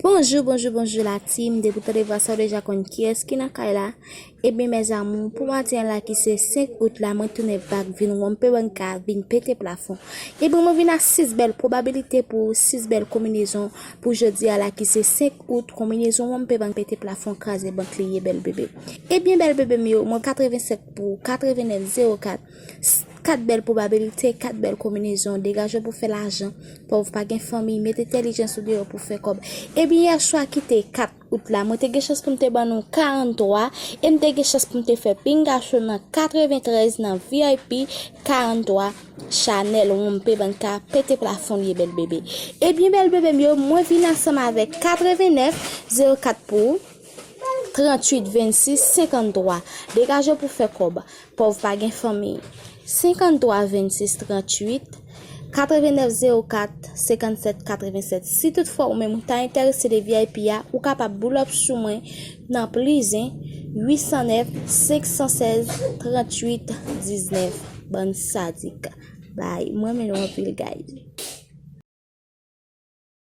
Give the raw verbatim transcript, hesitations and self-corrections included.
Bonjou, bonjou, bonjou la team. Depi w tande vwa sa, w deja konn kiyès ki nan kay la. Ebyen, mes amours, pou maten an la ki se senk out la, mwen tounen back vin wonpe banka, vin pete plafon. Ebyen, mwen vin ak sis bèl pwobabilite pou sis bèl konbinezon pou jodi a la ki se senk out, konbinezon wonpe bank pete plafon, kraze bank li ye, bèl bebe. Ebyen, bèl bebe m yo, mwen katrevensenk pou katrevenèf zewo kat. Kat bèl pwobabilite, kat bèl konbinezon, degaje w pou fè lajan. Pòv pa gen fanmi, met entèlijans ou deyò pou fè kòb. Ebyen, yè swa ki te kat out la, mwen te gen chans pou m te ban nou karanntwa, e m te gen chans pou m te fè pinga cho nan katreventrèz nan V I P karanntwa, chanèl wonpe banka, pete plafon li ye, bèl bebe. Ebyen, bèl bebe m yo, mwen vin ansanm avèk katrevenèf zewo kat pou ou, tranntuit vennsis senkanntwa. Degaje w pou fè kòb. Pòv pa gen fanmi. Senkanntwa vennsis tranntuit, katrevennèf zewo kat senkannsèt katrevensèt. Si toutfwa ou menm ou ta enterese de V I P a, ou kapab boulòp sou mwen nan plis en, uitsannèf senksannèz tranntuit diznèf. Bann sadik. Bay, mwen renmen nou anpil, guys.